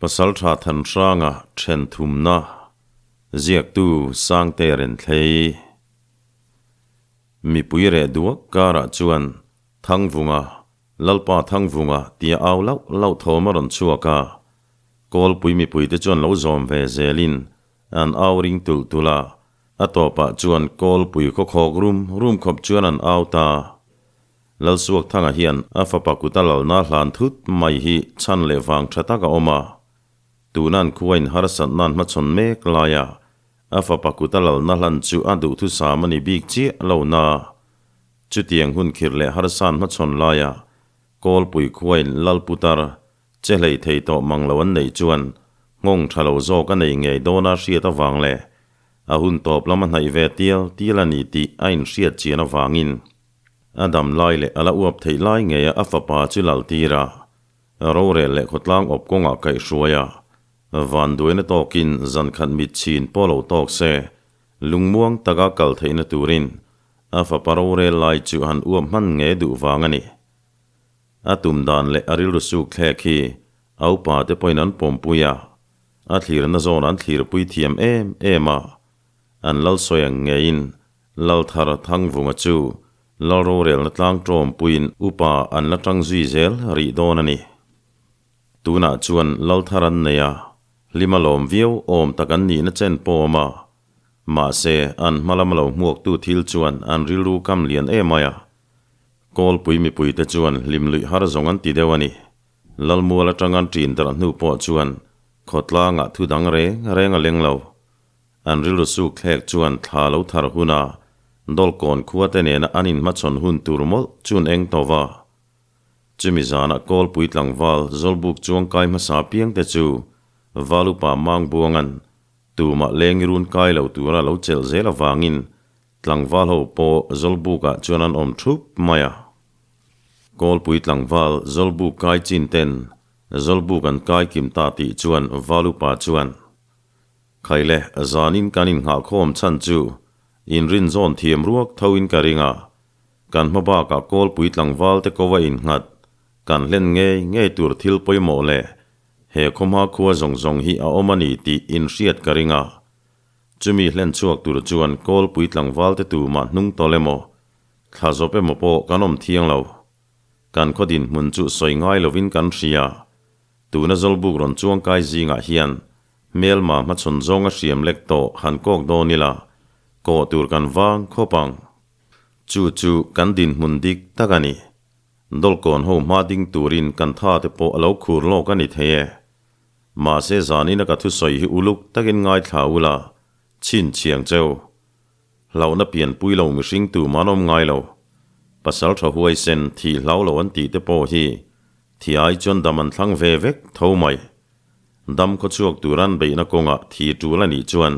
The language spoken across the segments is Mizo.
Pasaltha Thanhranga then thumna ziaktu Sangte Renthlei. Mipui reh duak karah chuan Thangvunga, Lalpa Thangvunga tia au lauh lauh thawm a rawn chhuak a. Kawlpui mipuite chuan lo zawm ve zelin an au ring tulh tulh a, a tawpah chuan Kawlpui khawkhawk rum rum khawp chuan an au ta. Lalsuakthanga hian a fapa kut a lalna hlan thut mai hi chhan leh vang tha tak a awm a. Tuna an khuain harsatna an hmachhawn mek laia a fapa kut a lalna hlan chu a duhthusam a ni bik chiah lo na. Chutiang hun khirh leh harsa an hmachhawn laia Kawlpui khuain Lalputar che hlei thei tawh mang lo an neih chuan nghawng tha lo zawk a nei ngei dawna hriat avang leh a hun tawp lam a hnaih ve tial tial a ni tih a inhriat chian avangin A dam lai leh a la uap theih lai ngeia a fapa chu lal tir a, rorel leh khawtlang awp kawngah kaihhruai a, vanduaina tawkin zan khat mit chhin pawh lo tawk se, lungmuang taka kal theihna turin a fapa rorel lai chu han uap hman nge duh vang a ni. A tum dan leh a rilru suk thlek hi a upa te pawhin an pawmpui a, a thlirna zawn an thlirpui thiam em em a, an lal sawi ang ngeiin Lalthar Thangvunga chu Lal rorelna tlang tawmpuiin upa an la tang zui zel rih dawn a ni. Tunah chuan Lalthar an nei a, hlim a lawm viau awm tak an nihna chen pawh awm a. Mahse, an hma lama lo hmuaktu thil chuan an rilru kam lian em mai a. Kawlpui mipuite chuan hlim luih har zawng an ti deuh a ni. Lalmual atang an ṭin darh hnu pawh chuan khawtlangah thu dang reng reng a leng lo. An rilru suk thlek chuan thla lo thar huna Dawlkawn khua te nena an inhmachhawn hun tur mawlh chun eng tawh va. Chumi zanah Kawlpui tlangval Zawlbuk chuang kai hmasa piang te chu Valupa Mangbuangan tumah lengi run kai lo tura lo chelh zel avangin tlangval ho pawh Zawlbukah chuan an awm thup mai a. Kawlpui tlangval Zawlbuk kai chin ten Zawlbuk an kai kim ta tih chuan Valupa chuan Khaile, zanin kan innghahkhawm chhan chu inrin zawn thiam ruak tho in ka ring a, kan hma bakah Kawlpui tlangval te ko a innghat, kan hlen ngei ngei tur thil pawimawh leh he khawhma khua zawng zawng hi a awm a ni tih inhriat ka ring a. Chumi hlen chhuak tur chuan Kawlpui tlangval te tumah hnung tawlh emaw, thla zawp emaw pawh kan awm thiang lo. Kan khaw dinhmun chu sawi ngai lovin kan hria. Tuna Zawlbuk rawn chuangkai zingah hian hmelma hmachhawn zawnga hriam lek tawh han kawk dawn ila, kawh tur kan vang khawp ang. Chu chu kan dinhmun dik tak a ni. Dawlkawn ho hma ding turin kan tha te pawh a lo khur lawk a ni thei e. Mahse zanina ka thusawi hi uluk takin ngaithla ula, chhinchhiang cheu. Hlauhna pianpui lo mihring tu man awm ngai lo. Pasal tha huaisen thih hlau lo an tih te pawh hi thi ai chuan dam an thlang ve vek tho mai. Dam khaw chhuak tur an beihna kawngah thi tul a nih chuan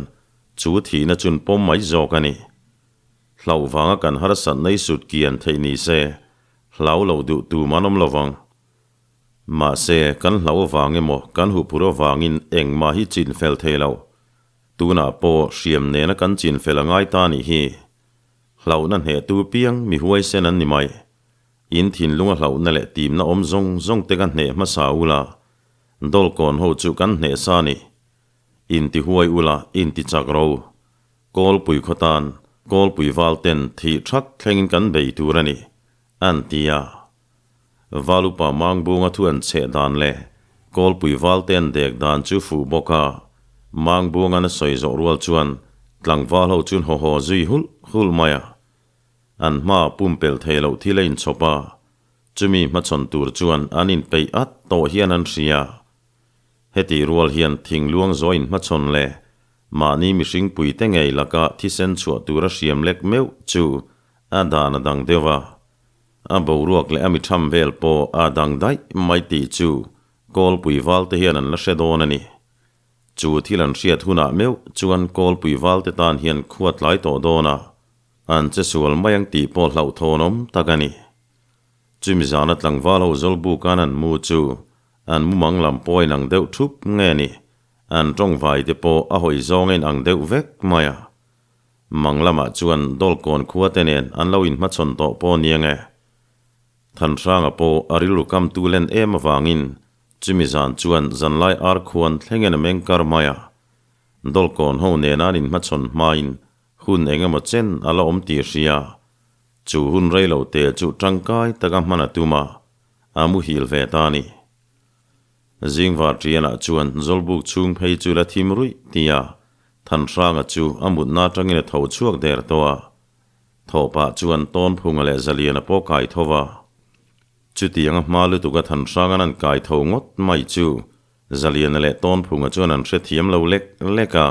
chu thihna chun pawm mai zawk a ni. Hlauh vanga kan harsat nei sut kian theih ni se hlau lo duh tu man awm lo vang. Mahse kan hlauh avang emaw kan huphur avangin engmah hi chin fel thei lo. Tunah pawh hriam nena kan chin fel a ngai ta nih hi. Hlauhna hnehtu piang mi huaisen an ni mai. In thinlunga hlauhna leh timna awm zawng zawng te ka hneh hmasa ula, Dawlkawn ho chu kan hneh sa ni. Inti huai ula, inti chak ro. Kawlpui khaw tan, Kawlpui val ten thih thak thlengin kan bei tur a ni, an ti a. Valupa Mangbunga thu an chheh dan leh Kawlpui valte an dek dan chu fuh bawk a, Mangbunga'n a sawi zawh rual chuan tlangval ho chuan haw haw zui hulh hulh mai a. An hmaah pumpelh thei loh thil a inchhawp a, chumi hmachhawn tur chuan an inpeih at tawh hian an hria. Hetih rual hian thingluang zaw inhmachhawn leh mahni mihring puite ngei laka thisen chhuah tura hriam lek meuh chu a dan a dang deuh a. A boruak leh a mi tham vel pawh a dang daih mai tih chu Kawlpui valte hian an la hre dawn a ni. Chu thil an hriat hunah meuh chuan Kawlpui valte tan hian khua tlai tawh dawn a, an che sual mai ang tih pawh hlauhthawnawm tak a ni. Chumi zana tlangval ho Zawlbuka'n an mu chu an mumang lam pawh a inang deuh thup nge ni, an tawngvai te pawh a hawi zawng a inang deuh vek mai a. Mang lamah chuan Dawlkawn khua te nen an lo inhmachhawn tawh pawh nia nge. Thanhranga pawh a rilru kam tu len em avangin Chumi zan chuan zanlai ar khuan thlengin a meng kar mai a. Dawlkawn ho nena an inhmachhawn hmain hun eng emaw chen a la awm tih hria. Chu hun rei lo te chu tangkai taka hman a tum a, a muhil ve ta a ni. Zingvar ṭianah chuan Zawlbuk chhung phei chu la thim ruih tia Thanhranga chu a mutna aṭangin a tho chhuak der tawh a. Thawhpah chuan Tawnphunga leh Zaliana pawh kai tho va. Chutianga hma lutuka Thanhranga'n an kai tho ngawt mai chu Zaliana leh Tawnphunga chuan an hrethiam lo lek lek a.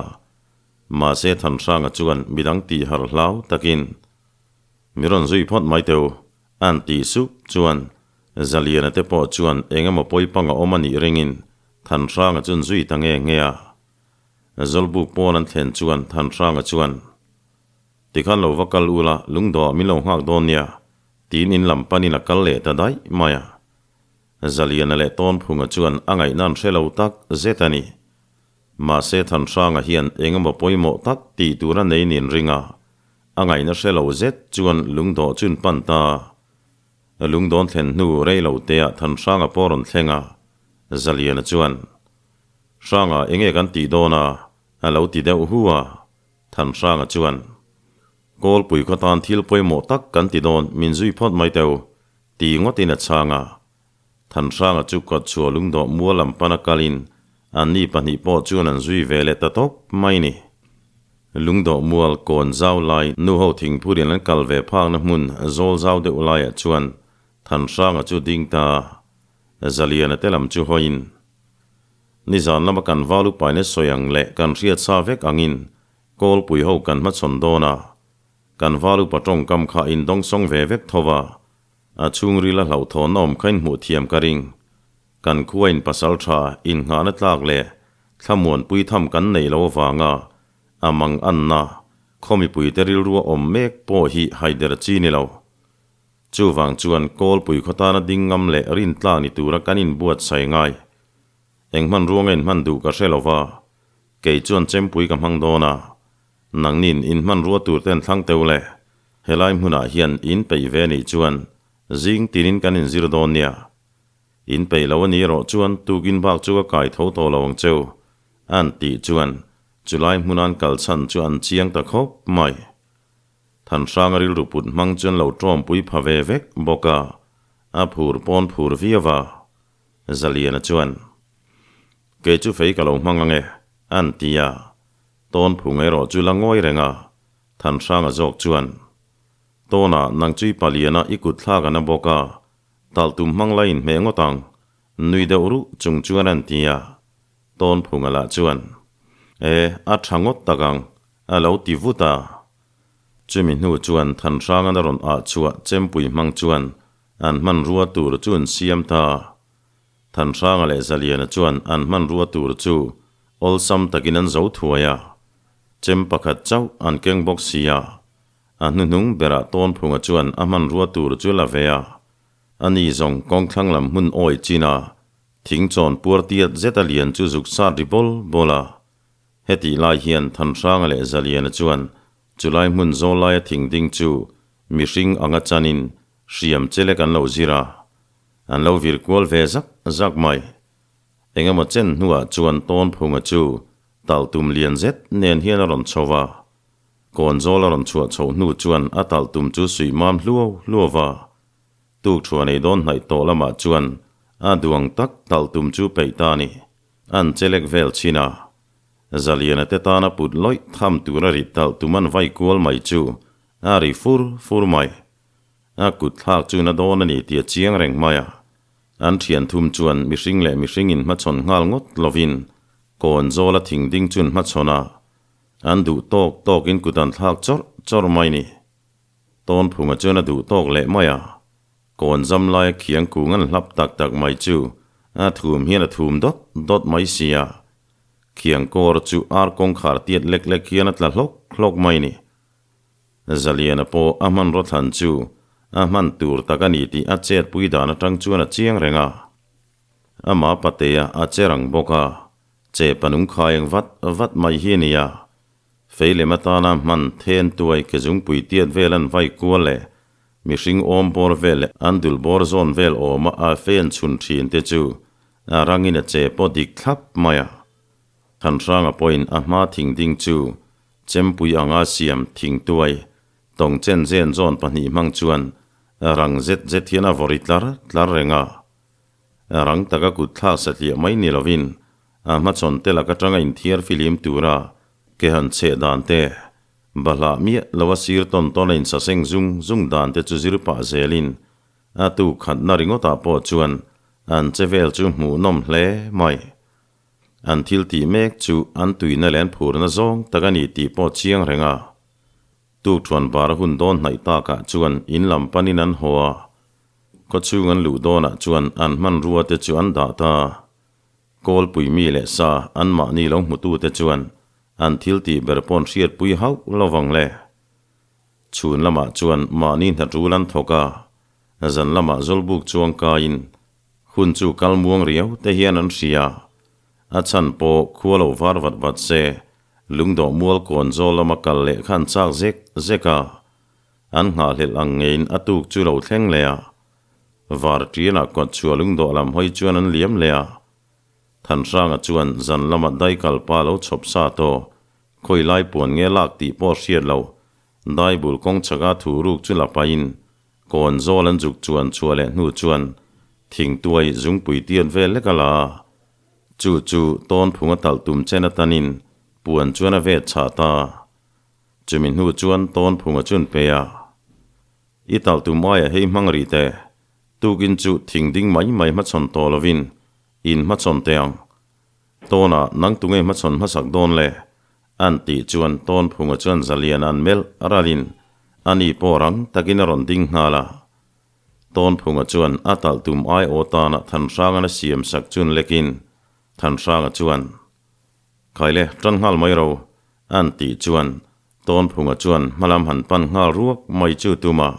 Mahse Thanhranga chuan midang tih harh hlau takin, Mi rawn zui phawt mai teh u, an tih sup chuan Zaliana te pawh chuan eng emaw pawi panga awm a nih ringin Thanhranga chuan zui ta nge nge a. Zawlbuk pawn an thlen chuan Thanhranga chuan, Tikhan lo va kal ula, lungdawhah min lo nghak dawn nia, tiin in lam panin a kal leh ta daih mai a. Zaliana leh Tawnphunga chuan a ngaihna an hre lo tak zet a ni. Mahse Thanhranga hian eng emaw pawimawh tak tih tur a nei nin ring a, a ngaihna hre lo zet chuan lungdawh chu an pan ta a. Lungdawn thlen hnu rei lo teah Thanhranga pawh rawn thleng a, Zaliana chuan, Hranga enge kan tih dawn a? a lo ti deuh hu a. Thanhranga chuan, Kawlpui khaw tan thil pawimawh tak kan ti dawn, min zui phawt mai teu, ti ngawtin a chhang a. Thanhranga chu kawtchhuah lungdawh mual lam pana kalin anni pahnih pawh chuan an zui ve leh ta tawp mai ni. Lungdawh mual kawn zau lai nuho thingphurin an kal ve phakna hmun zawl zau deuh laiah chuan Thanhranga chu ding ta a, Zaliana te lam chu hawiin, Nizan lama kan val upaina sawi ang leh kan hriat sa vek angin Kawlpui ho kan hmachhawn dawn a, kan val upa tawngkam kha indawngsawng ve vek tho va, A chhungril a hlauhthawnna awm kha in hmuh thiam ka ring. Kan khua in pasal tha, innghahna tlak leh thlamuanpui tham kan neih loh avanga a mang anna, khaw mipuite rilrua awm mek pawh hi haider chi ni lo. Chuvang chuan Kawlpui khaw tana ding ngam leh rintlak ni tura kan inbuatsaih ngai. Eng hmanrua nge in hman duh ka hre lo va, kei chuan chempui ka hmang dawn a. Nangnin in hmanrua tur ten thlang teuh le, helai hmunah hian in peih ve nih chuan zing tinin kan inzir dawn nia. In peih lo a ni erawh chuan tukin bak chu ka kai tho tawh lo ang cheu, an tih chuan chulai hmuna an kal chhan chu an chiang ta khawp mai. Thanhranga rilru put hmang chuan lo tawmpui pha ve vek bawk a, a phur pawn phur viau a. Zaliana chuan, Kei chu fei ka lo hmang ang e, an ti a. Tawnphung erawh chu la ngawi reng a, Thanhranga zawk chuan, Tawnah nang chu i paliana i kut thlak a na bawk a, talh tum hmang la inhmeh ngawt ang, nui deuh ruh chung chuan an ti a. Tawnphunga lah chuan, E, a tha ngawt tak ang, a lo ti vut a. Chumi hnu chuan Thanhrangan a rawn ah chhuah chempui hmang chuan an hmanrua tur chu an siam ta. Thanhranga leh Zaliana chuan an hmanrua tur chu awlsam takin an zo thuai a, chem pakhat chauh an keng bawk si a. A hnuhnung berah Tawnphunga chuan a hmanrua tur chu la ve a, ani zawng kawngthlang lam hmun awi chin a, thing chawn puar tiat zet a lian chu zuk sat ri bawl bawl a. Hetih lai hian Thanhranga leh Zaliana chuan chulai hmun zawl laia thing ding chu mihring anga chanin hriam chelek an lo zir a. An lo vir kual ve zak zak mai. Eng emaw chen hnuah chuan Tawnphunga chu talh tum lian zet nen hian a rawn chho va. Kawnzawl a rawn chhuah chhoh hnu chuan a talh tum chu suih mam hluau hluau va. Tuk thuah nei dawn hnaih tawh lamah chuan a duang tak talh tum chu peih ta a ni. An chelek vel chin a. Zaliana te tana put lawih tham tur a rit talh tum an vai kual mai chu a ri fur fur mai. A kut thlak chu na dawn a ni tih a chiang reng mai a. An thian thum chuan mihring leh mihring in hmachhawn nghal ngawt lovin kawn zawl a thing ding chun hmachhawn a, an duh tawk tawk in kut an thlak chawrh chawrh mai ni. Tawnphunga chuan a duh tawk leh mai a, kawn zam laia khiang kung an hlap tak tak mai chu a thum hian a thum dawt dawt mai si a. Khiang kawr chu ar kawngkhar tiat lek lek hian a tla hlawk hlawk mai ni. Zaliana pawh a hmanraw thlan chu a hman tur tak a ni tih a chetpui dan atang chuan a chiang reng a. Ama patea a che rang bawk a, che panung khaieng vat vat mai hi a ni a. Fei lem atana hman then tuai ke zungpui tiat vel an vai kual leh mihring awm bawr vel leh an dul bawr zawn vel awma a fei an chhun thin te chu A rangin a che pawh dik thlap mai a. Thanhranga pawhin a hma thing ding chu chempui anga siam thing tuai tawng chen zen zawn pahnih hmang chuan rang zet zet hian a vawri tlar tlar reng a. Rang taka kut thlak satliah mai ni lovin a hmachhawn te lak atanga inthiar filim tura ke han chheh dan te, bahlah miah lo a sir tawn tawn a insaseng zung zung dan te chu zir pah zelin a tuk khatna ringawtah pawh chuan an che vel chu hmuhnawm hle mai. An thil tih mek chu an tuina leh an phurna zawng tak a ni tih pawh chiang reng a. Tukṭhuan bar hun dawn hnaih takah chuan in lam panin an haw a, khawchhung an luh dawnah chuan an hmanrua te chu an dah ta. Kawlpui mi leh sa anmahni lo hmutute chuan an thil tih ber pawn hriatpui hauh lo vang le. Chhun lamah chuan mahni hna ṭul an thawk a, zan lamah zawlbuk chuang kaiin hun chu kal muang riau te hian an hria. A chhan pawh khua lo var vat vat se, lungdawh mual kawn zawl lama kal leh kha an chak zek zek a. An nghahhlelh ang ngeiin a tuk chu lo thleng leh a. Var ṭianah kawt chhuah lungdawh lam hawi chuan an liam leh a. Thanhranga chuan zan lama dai kalpa lo chhawp sa tawh, khawi lai puan nge lak tih pawh hriat lo, dai bul kawng chhaka thu ruk chu la pahin kawn zawl an zuk chuan chhuah leh hnu chuan thingtuai zungpui tiat vel lek a la a. Chu chu tawn phunga talh tum chen atanin puan chuan a vet chhah ta. Chumi hnu chuan tawn phunga chun pe a. I talh tum aia hei hmang rih teh. Tukin chu thing ding mai mai hmachhawn tawh lovin in hmachhawn teh ang. Tawnah nang tunge hmachhawn hmasak dawn le? An tih chuan tawn phunga chuan zalian an melh ralin ani pawh rang takin a rawn ding nghal a. Tawn phunga chuan a talh tum ai aw tana Thanhrangan a siam sak chun lekin Thanhranga chuan, Khaile, tan nghal mai ro, an tih chuan Tawnphunga chuan hmalam han pan nghal ruak mai chu tum a.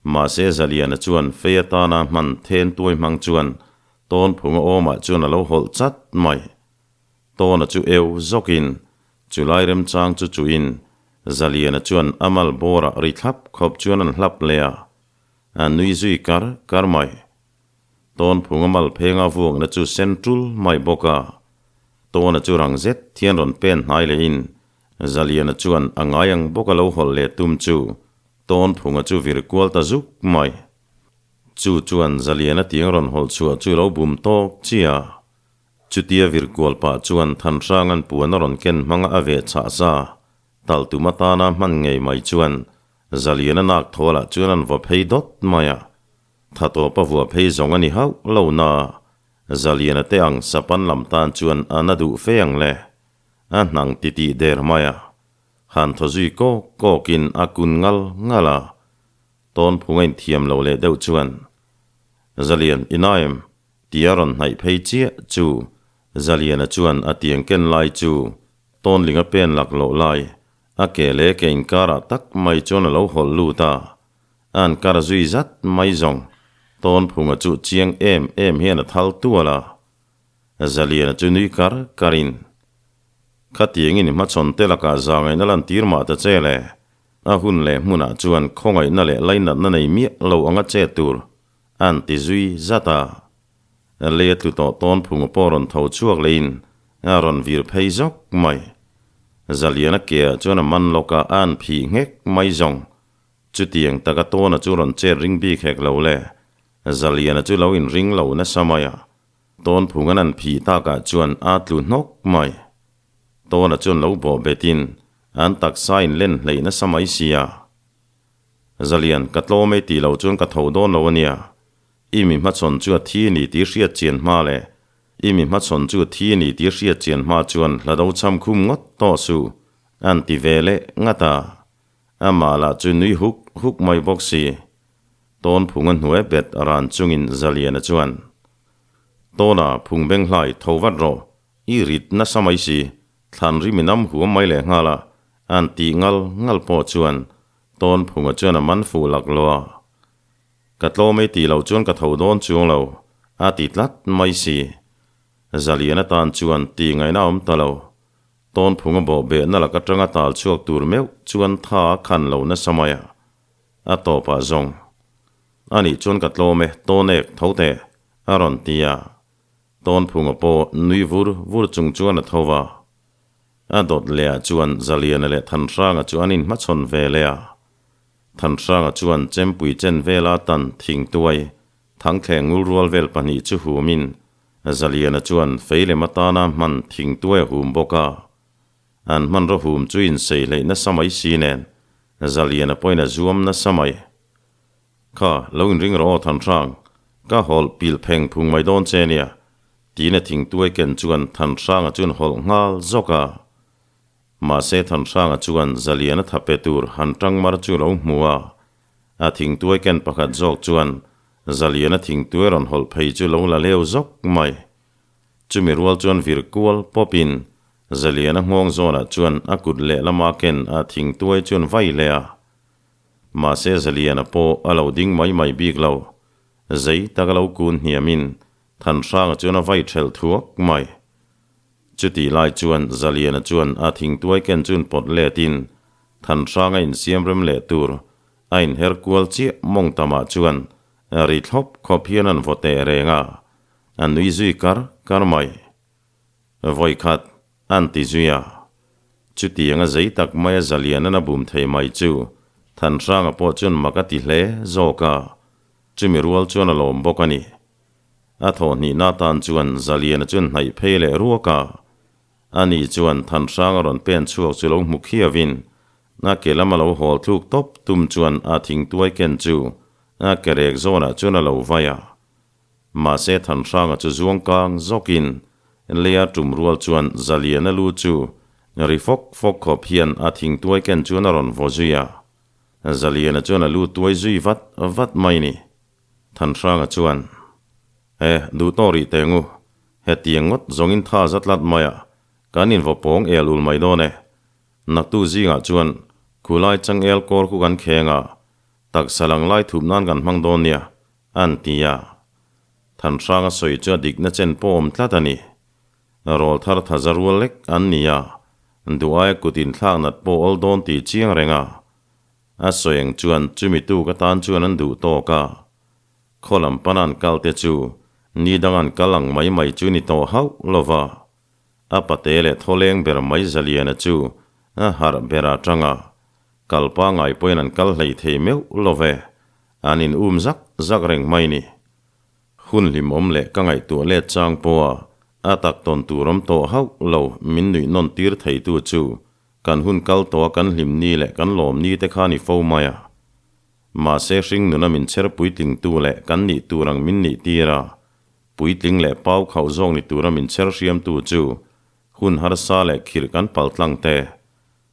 Mahse Zaliana chuan fei atana hman then tuai hmang chuan Tawnphunga awmah chuan a lo hawlh chat mai. Tawna chu eu zawkin chulai remchang chu chuhin Zaliana chuan a mal bawrah ri thlap khawp chuan an hlap leh a, a nui zui kar kar mai. Tawnphunga mal phenga vuakna chu sen tul mai bawk a. Tawna chu rang zet thian rawn pen hnai lehin Zaliana chuan a ngai ang bawk a lo hawlh leh tum chu Tawnphunga chu vir kual ta zuk mai. Chu chuan Zaliana tiang rawn hawlh chhuah chu lo bum tawk chiah a. Chutia vir kual pah chuan Thanhranga'n puan a rawn ken hmanga a veh chhah sa tal tum atana hman ngei mai chuan Zaliana nak thawlah chuan an vaw phei dawt mai a. Tha tawp a vuah phei zawng a ni hauh lo na. Zaliana te ang sapan lam tan chuan a na duh fe ang le. A hnang titih der mai a. Han thaw zui kawk kawkin a kun ngal ngal a. Tawn phung a inthiam lo leh deuh chuan, Zalian, i na em? Tia rawn hnaih phei chiah chu Zaliana chuan a tiang ken lai chu Tawnling a pen lak loh lai a ke leh ke inkarah tak mai chuan a lo hawlh lut a. An kar zui zat mai zawng Tawnphunga chu chiang em em hian a thal tual a. Zaliana chu nui kar karin, Khatiangin i hmachhawn te lakah zangaihna lantir mah ta che le, a hun leh hmunah chuan khawngaihna leh lainatna nei miah lo anga che tur an ti zui zat a. Lei a tlu tawh tawn phunga pawh rawn tho chhuak leiin a rawn vir phei zawk mai. Zaliana keah chuan a man lawk a, a an phih nghek mai zawng. Chutiang taka tawna chu rawn chet ring bik hek lo le, Zaliana chu lo inring lo nasa mai a. Tawnphung an an phih takah chuan a tlu hnawk mai. Tawna chuan lo bawh betin an taksa in len hleih nasa mai sia. Zalian, ka tlawm e tih lo chuan ka tho dawn lo ania. I mi hmachhawn chu a thi ni tih hriat chian hma le. I mi hmachhawn chu a thi ni tih hriat chian hma chuan hla do cham khum ngawt tawh suh, an ti ve leh ngat a. Amah lah chu nui huk huk mai bawk si. Tawnphung a hnuai bet ran chungin Zaliana chuan, Tawna phung beng hlai tho vat rawh, i rit nasa mai si, thlan ri min am huam mai leh nghal a, an tih ngal ngal pawh chuan Tawnphunga chuan a man fuh lak lo a. Ka tlawm ei tih loh chuan ka tho dawn chuang lo, a ti tlat mai si. Zaliana tan chuan tih ngaihna a awm ta lo. Tawnphunga bawhbehna lak atanga tal chhuak tur meuh chuan tha a khan lo nasa mai a. A tawpah zawng, A nih chuan ka tlawm e, tawnek tho teh, a rawn ti a. Tawnphunga pawh nui vur vur chung chuan a tho va. A dawt lehah chuan Zaliana leh Thanhranga chu an inhmachhawn ve leh a. Thanhranga chuan chempui chen vela tan thingtuai thangthleng ngul rual vel pahnih chu humin Zaliana chuan fei lem atana hman thingtuai a hum bawk a. An hmanraw hum chu insei hleih nasa mai si nen Zaliana pawhin a zuam nasa mai. Kha, lo inring rawh aw Thanhrang, ka hawlh pil pheng phung mai dawn che nia, tiin a thingtuai ken chuan Thanhranga chuan hawlh nghal zawk a. Mahse Thanhranga chuan Zaliana tha pe tur han tang mar chu lo hmu a, a thingtuai ken pakhat zawk chuan Zaliana thingtuai rawn hawlh phei chu lo la leu zawk mai. Chumi rual chuan vir kual pawpin Zaliana nghawng zawnah chuan a kut lehlama ken a thingtuai chuan vai leh a. Mahse Zaliana pawh a lo ding mai mai bik lo. Zei tak a lo kun hniamin Thanhranga chuan a vai thelh thuak mai. Chutih lai chuan Zaliana chuan a thingtuai ken chun pawt letin Thanhranga insiam rem leh tur a inher kual chiah mawng tamah chuan ri thlawp khawp hian an vaw teh reng a, a nui zui kar kar mai. Vawikhat an ti zui a. Chutianga zei tak maia Zaliana'n a bum thei mai chu Thanhranga pawh chuan mak a ti hle zawk a, chumi rual chuan a lawm bawk a ni. A thawhhnihna atan chuan Zaliana chuan hnaih phei leh ruak a, ani chuan Thanhranga rawn pen chhuak chu lo hmu khiavin a ke lama lo hawl thluk tawp tum chuan a thingtuai ken chu a ke rek zawnah chuan a lo vai a. Mahse Thanhranga chu zuang kang zawkin leia tum rual chuan Zaliana lu chu ri fawk fawk khawp hian a thingtuai ken chuan a rawn vaw zui a. Zaliana chuan a lu tuai zui vat vat mai ni. Thanhranga chuan, E, duh tawh rih teh ngu, hetiang ngawt zawngin tha za tlat mai a, kan invaw pawng el ul mai dawn e. Naktu zingah chuan khulai changel kawr khu kan kheng a, taksa lang lai thup nan kan hmang dawn nia, An ti a, Thanhranga sawi chu a dikna chen pawh awm tlat a ni. Rawl thar tha za rual lek an ni a, duh aia kut inthlak nat pawh awl dawn tih chiang reng a. A sawi ang chuan chumi tuk atan chuan an duh tawk a. Khaw lam pana an kal te chu ni dang an kal ang mai mai chu ni tawh hauh lo va. A pate leh thawleng ber mai Zaliana chu a harh ber a tang a, kal pangai pawhin an kal hlei thei meuh lo ve. An in um zak zak reng mai ni. Hun hlimawm leh ka ngaihtuah let chang pawha a tak tawn tur awm tawh hauh lo min nuih nawn tir theitu chu kan hun kal tawha kan hlim ni leh kan lawm ni te kha ni fo mai a. Mahse hring nuna min chher puitlingtu leh kan nih tur ang min nih tir a, puitling leh pau khauh zawk ni tura min chher hriamtu chu hun harsa leh khirh kan paltlang te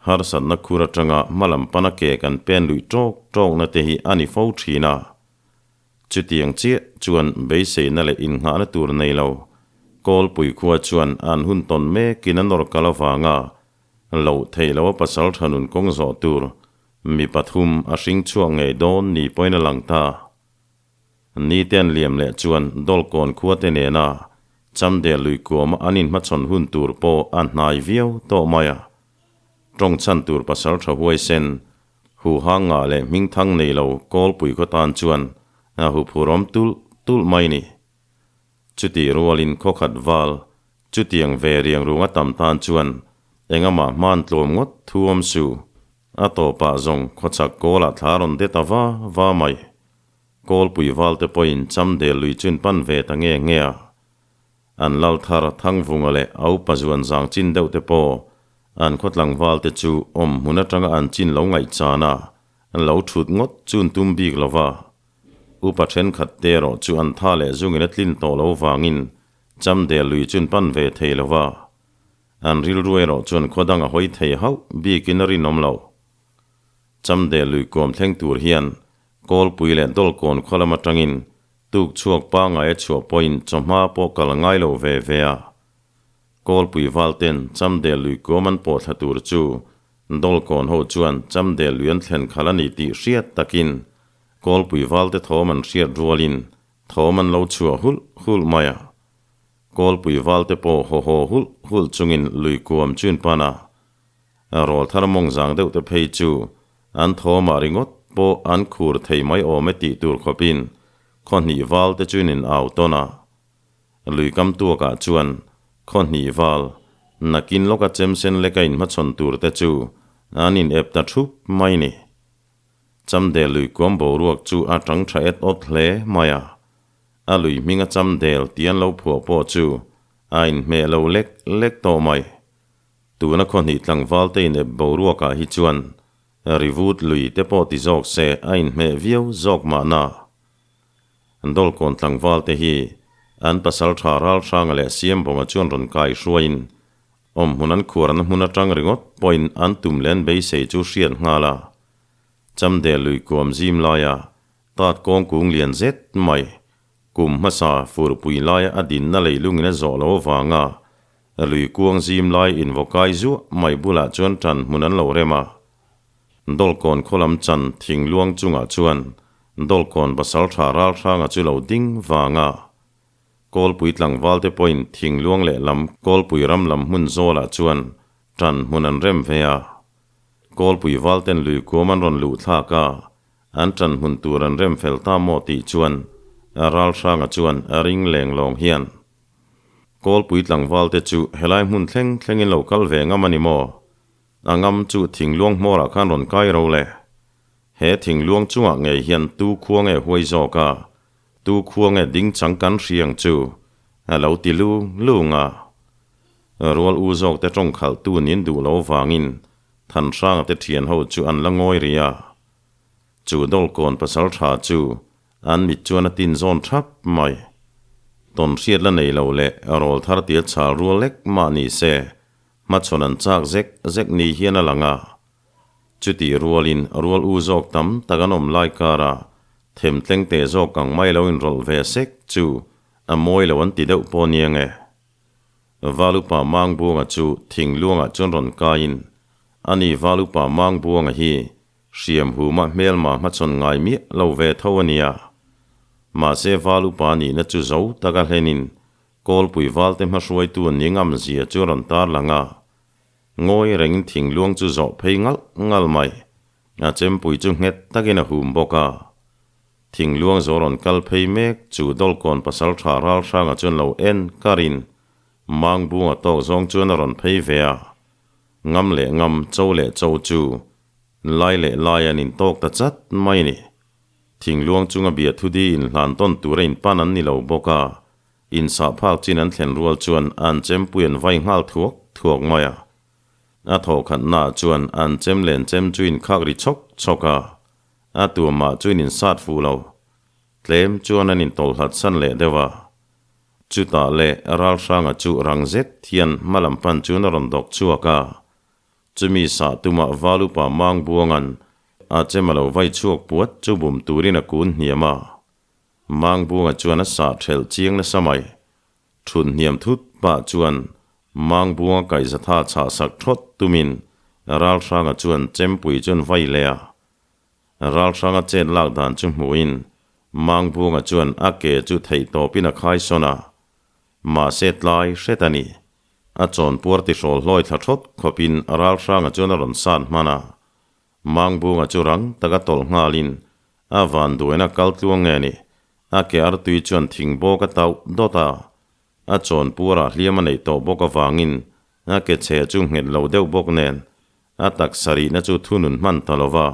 Harsatna khur atanga hmalam pana ke kan pen luih tawk tawkna te hi a ni fo thin a. Chutiang chiah chuan beiseina leh innghahna tur nei lo Kawlpui khua chuan an hun tawn mekin a nawr kal avanga loh theih loha pasal tha nun kawng zawh tur mi pathum a hring chhuak ngei dawn ni pawhin a lang ta. Nite an liam leh chuan Dawlkawn khua te nena Chamdel lui kuama an inhmachhawn hun tur pawh a hnai viau tawh mai a. Tawng chhan tur pasal tha huaisen, huhang ngah leh hmingthang nei lo Kawlpui khaw tan chuan a huphurawm tulh tulh mai ni. Chutih rualin khawkhat val, chutiang ve riang rung a tam tan chuan engamah hman tlawm ngawt thu awm su. A tawpah zawng khawchhak kawlah thla rawn det a va va mai. Kawlpui valte pawhin Chamdel lui chun pan ve ta nge nge a. An lal thar Thangvunga leh a upa zuan zang chin deuh te pawh an khaw tlangvalte chu awm hmun atanga an chin lo ngaihchan a, lo thut ngawt chun tum bik lo va. Upa thenkhat te erawh chu an tha leh zungin a tlin tawh lo vangin Chamdel lui chun pan ve thei lo va. An rilru erawh chuan khaw dang a hawi thei hauh bikin a rinawm lo. Chamdel lui kuam thleng tur hian Kawlpui leh Dawlkawn khaw lam atangin tuk chhuak pangai a chhuah pawhin chawhma pawh kal ngai lo ve ve a. Kawlpui valten Chamdel lui kuam an pawh thla tur chu Dawlkawn ho chuan Chamdel lui an thlen khalh a ni tih hriat takin Kawlpui valte thawm an hriat rualin thawm an lo chhuah hulh hulh mai a. Kawlpui valte pawh haw haw hulh hulh chungin lui kuam chun pan a. Rawl thar mawng zang deuh te phei chu an thawmah ringawt pawh an khur thei mai awm e tih tur khawpin khaw hnih val te chuin in au tawn a. Lui kam tuakah chuan khaw hnih val, nakin lawka chemsen leka inhmachhawn tur te chu an in ep ta thup mai ni. Chamdel lui kuam boruak chu a tang tha et awt hle mai a. A lui hminga Chamdel tih an lo phuah pawh chu a inhmeh lo lek lek tawh mai. Tuna khaw hnih tlangval te in ep boruakah hi chuan rivut lui te pawh ti zawk se a inhmeh viau zawk mahna. Dawlkawn tlangval te hi an pasal tha ral hranga leh Siambawnga chuan rawn kai hruaiin awm hmun an khuarna hmun atang ringawt pawhin an tum leh an beisei chu hriat nghal a. Chamdel lui kuam zim laia tat kawng kung lian zet mai kum hmasa furpui laia a dinna leilungin a zawh lo avanga lui kuang zim lai invaw kai zuah mai bulah chuan tan hmun an lo rem a. Dawlkawn khaw lam chan thingluang chungah chuan Dawlkawn pasal tha ral hranga chu lo ding vang a. Kawlpui tlangval te pawhin thingluang lehlam Kawlpui ram lam hmun zawlah chuan tan hmun an rem ve a. Kawlpui val ten lui kuam an rawn luh thlak a, an tan hmun tur an rem fel ta maw tih chuan ral hranga chuan a ring leng lawng hian Kawlpui tlangval te chu helai hmun thleng thlengin lo kal ve ngam a ni maw? A ngam chu thingluang hmawrah khan rawn kai ro le. He thingluang chungah ngei hian tu khua nge huai zawk a, tu khua nge ding chang kan hriang chu a lo ti lung lung a. Rual u zawk te tawng khalh tu nin duh lo vangin Thanhranga te thian ho chu an la ngawi rih a. Chu Dawlkawn pasal tha chu an mit chuan a tin zawn thap mai. Tawn hriat la nei lo leh rawl thar tia chhal rual lek mah ni se Hmachhawn an chak zek zek ni hian a lang a. Chutih rualin rual u zawk tam tak an awm lai kara themtleng teh zawk ang mai lo inrawlh ve sek chu a mawi lo an ti deuh pawh nia nge. Valupa Mangbuanga chu thingluangah chuan rawn kaiin, Ani Valupa Mangbuanga hi hriam huma hmelma hmachhawn ngai miah lo ve tho a nia. Mahse Valupa nihna chu zo taka hlenin Kawlpui valte hmahruaitu ni ngam zia chu rawn tar lang a, ngawi rengin thingluang chu zawh phei ngalh ngalh mai. A chempui chu nghet takin a hum bawk a. Thingluang zawh rawn kal phei mek chu Dawlkawn pasal tha ral hranga chuan lo en karin Mangbunga tawk zawng chuan a rawn phei ve a. Ngam leh ngam, cho leh cho chu lai leh lai an intawk ta chat mai ni. Thingluang chunga biathudi inhlan tawn tura inpan an ni lo bawk a, Insah phak chin an thlen rual chuan an chempui an vai nghal thuak thuak mai a. A thawhkhatnaah chuan an chem len chem chu inkhak ri chhawk chhawk a, a tuamah chu in insat fuh lo. Tlem chuan an intawlhlat san leh deuh a. Chutah leh Ralhranga chu rang zet hian hma lam pan chuan a rawn dawk chhuak a. Chumi sah tumah Valupa Mangbuanga'n a chem a lo vai chhuak puat chu bum turin a kun hniam a. Mangbunga chuan a sah thelh chiang nasa mai. Thut hniam thut pah chuan Mangbunga kaihzatha chhah sak thawt tumin Ralhranga chuan chempui chuan vai leh a. Ralhranga chet lak dan chu hmuhin Mangbunga chuan a ke chu theih tawpin a khai sawn a. Mahse tlai hret a ni. A chawnpuar tihrawl hlawi thla thawt khawpin Ralhranga chuan a rawn sat hman a. Mangbunga chu rang taka tawlh nghalin a vanduaina kal tluang nge ni, a ke artui chuan thing bawk a tauh dawt a, a chawnpuarah hliam a neih tawh bawk avangin a ke chhe chu nghet lo deuh bawk nen a taksa rihna chu thunun hman ta lo va.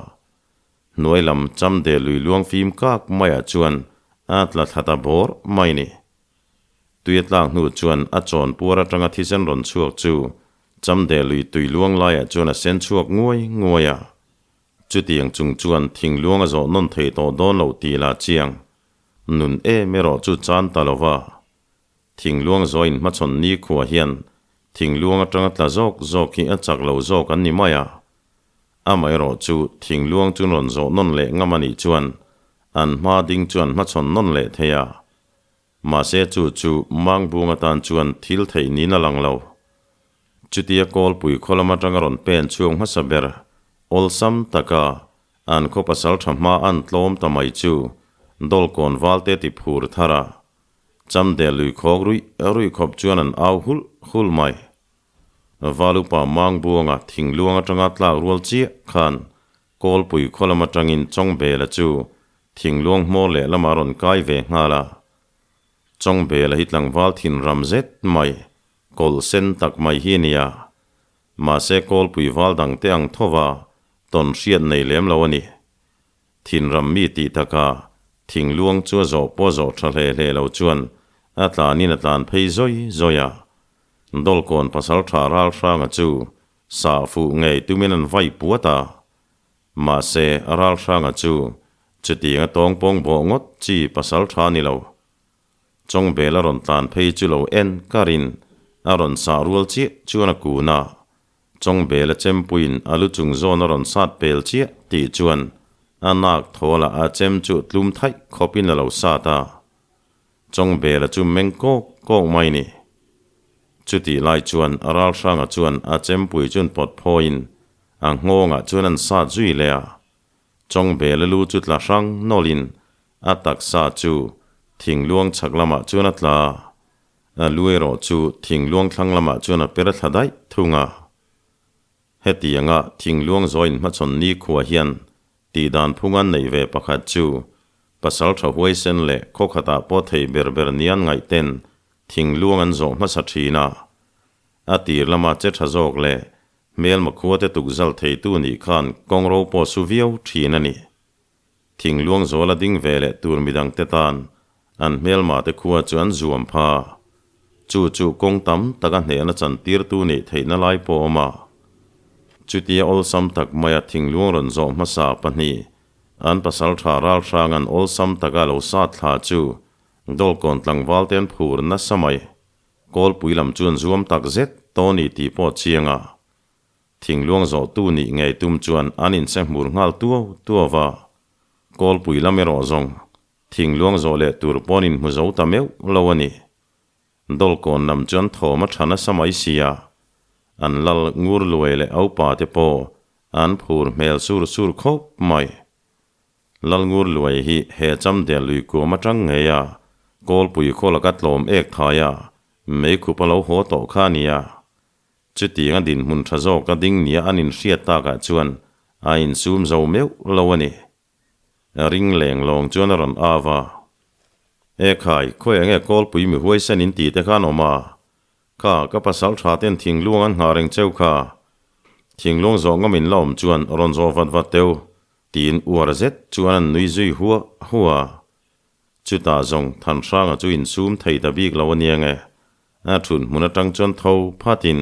Hnuai lam chamde lui luang fim kak maiah chuan a tla thla ta bawr mai ni. Tui a tlak hnu chuan a chawnpuar atanga thisen rawn chhuak chu Chamde lui tui luang laiah chuan a sen chhuak nguai nguai a. Chutiang chung chuan thing luang a zawh nawn thei tawh dawn lo tih lah chiang. Nun em erawh chu chan ta lo va. Thing luang zawh inhmachhawn nikhua hian thing luang atanga tla zawk zawk hi a chak lo zawk an ni mai a. Amaherawh chu thing luang chu rawn zawh nawn leh ngam a nih chuan an hma ding chuan hmachhawn nawn leh thei a. Mahse chu chu Mangbung atan chuan thil theih niin a lang lo. Chutia Kawlpui khaw lam atanga rawn pen chhuak hmasa ber awlsam taka an khaw pasal tha hma an tlawm ta mai chu Dawlkawn valte ti phur thar a, Chamdel lui khawk ruih ruih khawp chuan an au hulh hulh mai. Valupa Mangbuanga thingluang atanga tlak rual chiah khan Kawlpui khaw lam atangin Chawngbela chu thingluang hmawr leh lamah a rawn kai ve nghal a. Chawngbela hi tlangval thin ram zet mai, kawlh sen tak mai hi a nia. Mahse kawlpui val dangte ang thova tawn hriat nei lem lo a ni. Thinram mi tih taka thingluang chu a zawh pawh a zawh tha hle hle lo chuan a tlanin a tlan phei zawi zawi a. Dawlkawn pasal tha Ralhranga chu sah fuh ngei tumin an vai puat a. Mahse Ralhranga chu chutianga tawngpawng bawh ngawt chi pasal tha ni lo. Chawngbel a rawn tlan phei chu lo en karin a rawn sah rual chiah chuan a kun a. Chawngbel a chempuiin a lu chung zawn a rawn sat pel chiah tih chuan a nak thawlah a chem chu tlum thaih khawpin a lo sat a. Chawngbela chu meng kawk kawk mai ni. Chutih lai chuan Ralhranga chuan a chempui chun pawt phawiin a nghawngah chuan an sat zui leh a. Chawngbela lu chu tla hrang nawlhin a taksa chu thingluang chhak lamah chuan a tla a. A lu erawh chu thingluang thlang lamah chuan a per thla daih thung a. Hetianga thingluang zawiin hmachhawn nikhua hian tihdan phung an neih ve pakhat chu pasal tha huaisen leh khaw khatah pawh thei ber ber nian ngaihten thingluang an zawh hmasa thin a. A tir lama che tha zawk leh hmelma khuate tukzal theitu nih khan kawng ro pawh su viau thin a ni. Thingluang zuala ding ve leh tur midangte tan an hmelmate khua chu an zuam pha. Chu chu kawng tam taka hnehna chantirtu nih theihna lai pawh awm a. Chutia awlsam tak maia thingluang rawn zawh hmasa pahnih an pasal tha ralhrang an awlsam taka lo sat thla chu Dawlkawn tlangvalte an phur nasa mai. Kawlpui lam chu an zuam tak zet tawh a ni tih pawh a chiang a. Thingluang zawhtu nih ngei tum chuan an inse hmur nghal tuau tuau va, Kawlpui lam erawh zawng thingluang zawh leh tur pawn inhmu zo ta meuh lo a ni. Dawlkawn lam chuan thawm a tha nasa mai sia, an lal ngur luai leh aupa te pawh an phur hmel sur sur khawp mai. Lal ngur luai hi he chamdel lui kuam atang ngei a, Kawlpui khaw laka tlawm ek thai a, meikhup a lo haw tawh kha a nia. Chutiang a dinhmun tha zawk a ding nia an inhriat takah chuan a insum zo meuh lo a ni. Ring leng lawng chuan a rawn av a. E khai, khawi enge kawlpui mi huaisen in tih te khan awm a? Kha, ka pasal tha ten thingluang an nghah reng cheu kha. Thingluang zawh ngam in la awm chuan rawn zawh vat vat teu, tiin uar zet chuan an nui zui huah huah a. Chutah zawng Thanhranga chu insum thei ta bik lo a nia nge? A thut hmun atang chuan tho phatin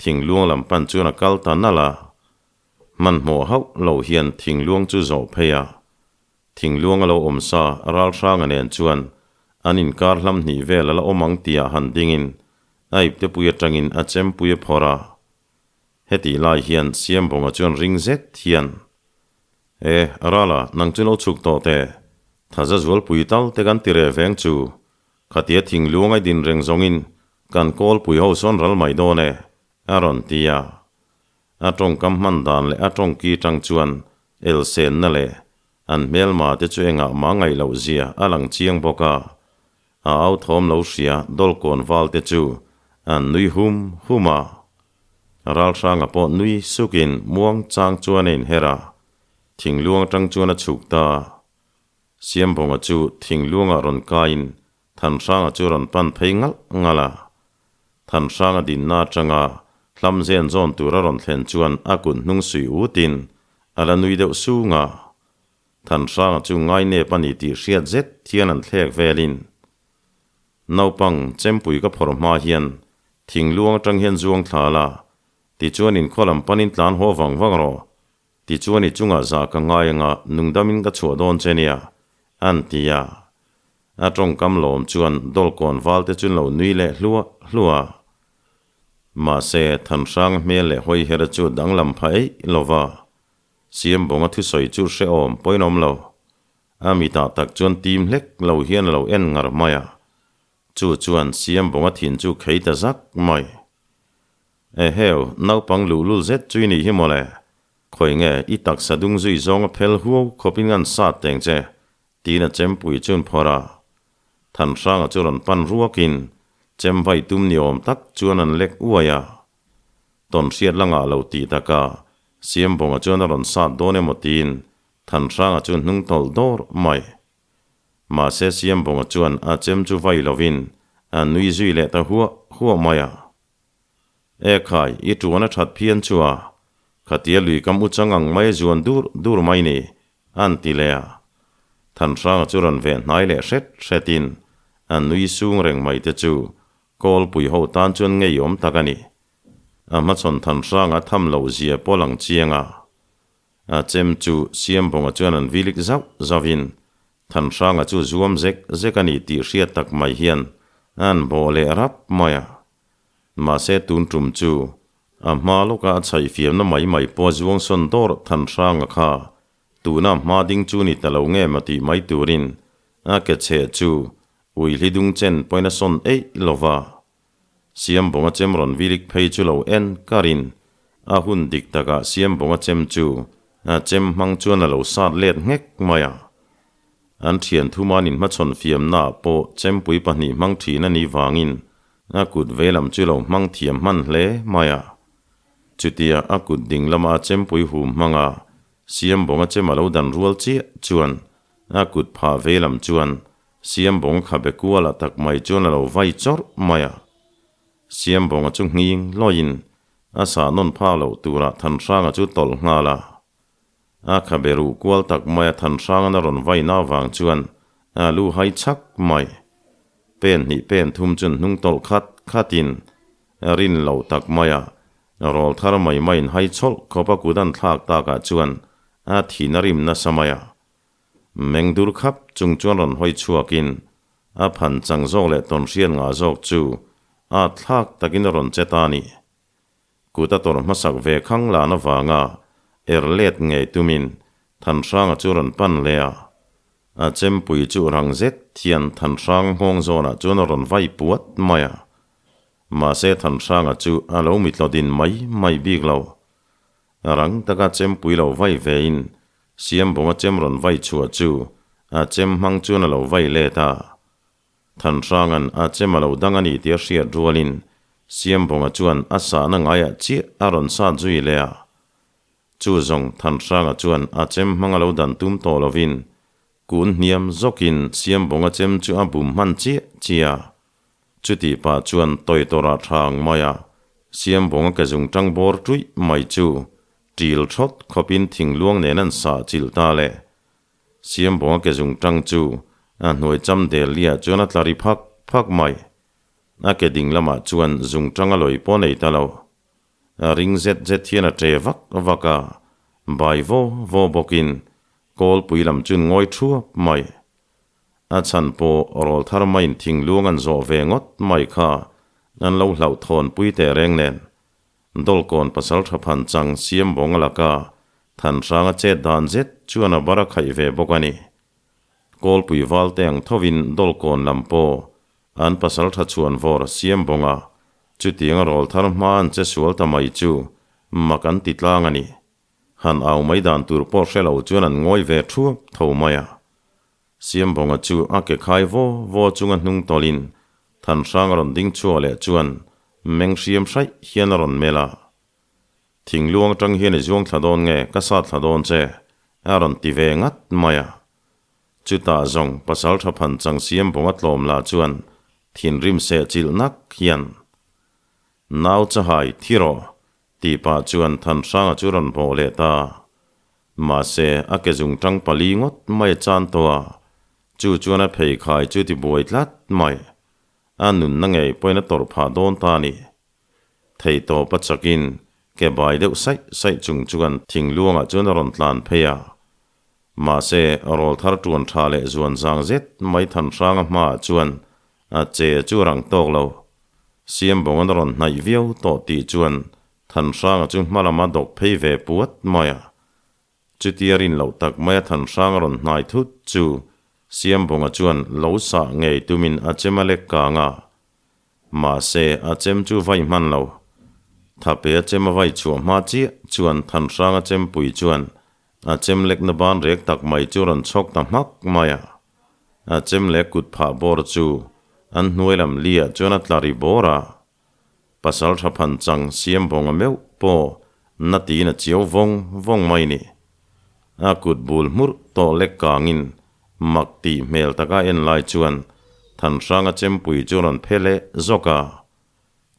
thingluang lam pan chuan a kal ta nalh a. Hmanhmawh hauh lo hian thingluang chu zawh phei a. Thingluang a lo awm sa Ralhranga nen chuan an inkar hlam hnih vel a la awm ang tihah han dingin a iptepui atangin a chempui a phawrh a. Hetih lai hian Siambawnga chuan ring zet hian E, Rala, nang chu lo chhuk tawh teh. Thaza zualpui tal te kan ti reh veng chu. Khatia thingluang ai din reng zawngin kan kawlpui ho sawn ral mai dawn e, a rawn ti a. A tawngkam hman dan leh a tawngki tang chuan elsenna leh an hmelma te chu engah mah ngaih loh zia a lang chiang bawk a. A au thawm lo hria dawlkawn val te chu an nui hum hum a. Ralhranga pawh nui sukin muang chang chuan a inher a, thingluang atang chuan a chhuk ta a. Siambawnga chu thingluangah rawn kaiin Thanhranga chu rawn pan phei ngalh ngalh a. Thanhranga dinna atanga hlam zen zawn tur a rawn thlen chuan a kut hnung suih utin a la nui deuh sung a. Thanhranga chu ngainep a ni tih hriat zet hian an thlek velin Naupang, chempui ka phawrh hma hian thingluang atang hian zuang thla la, tichuan inkhaw lam panin tlan haw vang vang rawh, tichuan i chungah zah ka ngai anga nungdamin ka chhuah dawn che nia, an ti a. A tawngkam lawm chuan dawlkawn valte chu lo nui leh hluah hluah a. Mahse, Thanhranga hmel leh hawiher chu danglam pha eih lo va, Siambawnga thusawi chu hrehawm pawhin awm lo. A mitah tak chuan tim hlek lo hian a lo en ngar mai a, chu chuan Siambawnga thin chu khei ta zak mai. Eheu, naupang luhlul zet chu i nih hi mawle, khawi nge i taksa dung zui zawng a phel huau khawpin an sat teng che, tiin a chempui chuan phawrh a. Thanhranga chu rawn pan ruakin chem vai tum ni awm tak chuan an lek uai a. Tawn hriat la ngah lo tih taka Siambawnga chuan a rawn sat dawn emaw tiin Thanhranga chu hnung tawlh dawr mai. Mahse Siambawnga chuan a chem chu vai lovin a nui zui leh ta huah huah mai a. E khai, i tuan a that phian chu a, khatia lui kam u chang ang mai a zuan dur dur mai ni, an ti leh a. Thanhranga chu rawn veh hnai leh hret hretin a nui sung reng mai te chu Kawlpui ho tan chuan ngeiawm tak a ni. A hmachhawn Thanhranga tham loh zia pawh lang chiang a. A chem chu Siambawnga chuan an vilik zauh zauhin Thanhranga chu zuam zek zek a ni tih hriat tak mai hian an bawh leh rap mai a. Mahse tun tum chu a hma lawka a chhaihfiamna mai mai pawh zuang sawn dawr Thanhranga kha tuna hma ding chu ni ta lo nge maw tih mai turin a ke chheh chu ui hli dung chen pawhin a sawn eih lo va. Siambawnga chem rawn vilik phei chu lo en karin a hun dik takah Siambawnga chem chu a chem hmang chuan a lo sat let nghek mai a. An thian thuman inhmachhawn fiamnaah pawh chempui pahnih hmang thin a nih vangin a kut veilam chu lo hmang thiam hman hle mai a. Chutia a kut ding lama a chempui hum hmanga Siambawnga chem a lo dan rual chiah chuan a kut phah veilam chuan Siambawng khabe kuala tak mai chuan a lo vai chawrh mai a. Siambawnga chu nghing lawiin a sah nawn phak loh turah Thanhranga chu tawlh nghal a. A khabe ruh kual tak maia Thanhrangan a rawn vaina avang chuan a lu hai chhak mai. Pen hnih pen thum chuan hnung tawlh khat khatin a rin loh tak maia rawl thar mai maiin hai chhawlh khawp a kut an thlak takah chuan a thin a rim nasa mai a. Meng dur khap chung chuan rawn hawi chhuakin a phan chang zawk leh tawnhriat ngah zawk chu a thlak takin a rawn che ta a ni. Kut a tawrh hmasak ve khang lan avanga er let ngei tumin Thanhranga chu rawn pan leh a. A chempui chu rang zet hian Thanhrang nghawng zawnah chuan a rawn vai puat mai a. Mahse Thanhranga chu a lo mithlawdin mai mai bik lo. Rang taka chempui lo vai vein Siambawnga chem rawn vai chhuah chu a chem hmang chuan a lo vai let a. Thanhranga'n a chem a lo dang a ni tih a hriat rualin Siambawnga chuan a sahna ngaiah chiah a rawn sat zui leh a. Chu zawng Thanhranga chuan a chem hmang a lo dan tum tawh lovin kun hniam zawkin Siambawnga chem chu a bum hman chiah chiah a. Chutih pah chuan tawi tawrah tha ang mai a, Siambawnga ke zung tang bawr tuih mai chu ṭil thawt khawpin thingluang nen an sah chilh ta le. Siambawnga ke zung tang chu a hnuai cham del liah chuan a tla ri phak phak mai. A ke ding lamah chuan zung tang a lawi pawh nei ta lo. A ring zet zet hian a ṭe vak vak a, bai vaw vaw bawkin kawlpui lam chuan ngawi ṭhuap mai. A chhan pawh rawl thar maiin thingluang an zawh ve ngawt mai kha an lo hlauhthawn pui teh reng nen. Dawlkawn pasal tha phan chang siam bawng a laka Thanhranga chet dan zet chuan a bar a khaih ve bawk a ni. Kawlpui val te ang thovin Dawlkawn lam pawh an pasal tha chhuan vawr siam bawng a, chutiang a rawl thar hma an che sual ta mai chu mak an ti tlang a ni. Han au mai dan tur pawh hre lo chuan an ngawi ve thuap tho mai a. Siambawnga chu a ke khai vaw vaw chunga hnung tawlhin Thanhrang a rawn ding chhuak leh chuan meng hriam hraih hian a rawn melh a. Thingluang atang hian i zuang thla dawn nge ka sat thla dawn che a rawn ti ve ngat mai a. Chutah zawng pasaltha phan chang Siambawnga tlawm lah chuan thinrim sehchilh nak hian Nau chahai thi rawh Tih pah chuan Thanhranga chu rawn bawh leh ta. Mahse, a ke zung tang pali ngawt mai a chan tawh a, chu chuan a pheikhai chu ti buai tlat mai. A nunna ngei pawhin a tawrh phah dawn ta a ni. Theihtawp a chakin ke bai deuh saih saih chung chuan thingluangah chuan a rawn tlan phei a. Mahse, rawl thar tuan tha leh zuan zang zet mai Thanhranga hmaah chuan A che chu rang tawk lo. Siambawngan a rawn hnaih viau tawh tih chuan Thanhranga chu hma lama dawk phei ve puat mai a. Chutia rin loh tak maia Thanhranga rawn hnai thut chu Siambawnga chuan lo sah ngei tumin a chem a lek kang a. Mahse, a chem chu vai hman lo. Thape a chem a vai chhuah hma chiah chuan Thanhranga chempui chuan a chem lekna ban rek tak mai chu rawn chhawk ta hmak mai a. A chem leh kut phah bawr chu an hnuai lam liah chuan a tla ri bawr a. Pasal tha phan chang siam bawnga meuh pawh na tiin a chiau vawng vawng mai ni. A kut bul hmurh tawh lek kangin Mak tih hmel taka en lai chuan Thanhranga chempui chu rawn phe leh zawk a.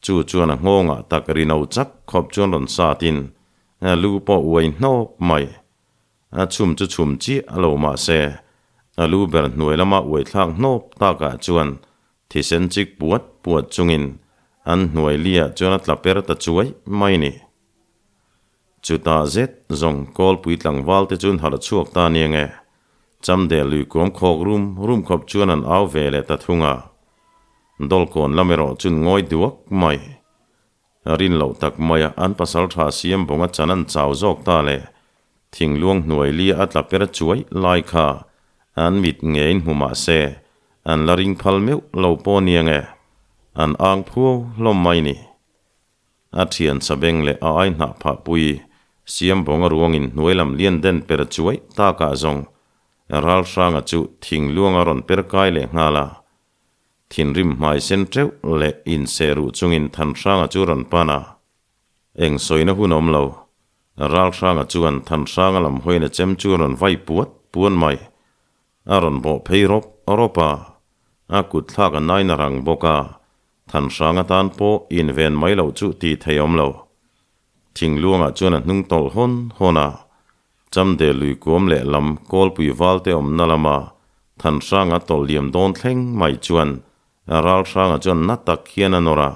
Chu chuan a nghawngah tak rino chak khawp chuan rawn satin a lu pawh uai hnawp mai. A chhum chu chhum chiah a lo mah se, a lu ber hnuai lama uai thlak hnawp takah chuan thisen chik puat puat chungin an hnuai liah chuan a tla per ta chuai mai ni. Chutah zet zawng kawlpui tlangval te chuan harh chhuak ta nia nge, Chamdel lui kuam khawk rum rum khawp chuan an au ve leh ta thung a. Dawlkawn lam erawh chun ngawi duak mai. Rin loh tak maia an pasal tha siam bawnga chan an chau zawk ta le, thingluang hnuai lia a tla per chuai lai kha an mit ngeiin hmu mah se, an la ring phal meuh lo pawh nia nge, an ang phuau hlawm mai ni. A thian sabeng leh a ai hnah phah pui siam bawnga ruangin hnuai lam lian den per chuai takah zawng Ralhranga chu thingluang a rawn per kai leh nghal a. Thinrim hmai sen teuh leh inseh ruh chungin Thanhranga chu rawn pan a. Eng sawina hun awm lo. Ralhranga chuan Thanhranga lam hawiin a chem chu a rawn vai puat puan mai. A rawn bawh phei rawp rawp a. A kut thlak a nain a rang bawk a. Thanhranga tan pawh inven mai loh chu tih thei awm lo. Thingluangah chuan a hnung tawlh hawn hawn a. Chamde lui kuam leh lam kawlpui valte awmna lama Thanhranga tawlh liam dawn thleng mai chuan Ralhranga chuan na tak hian a nawr a.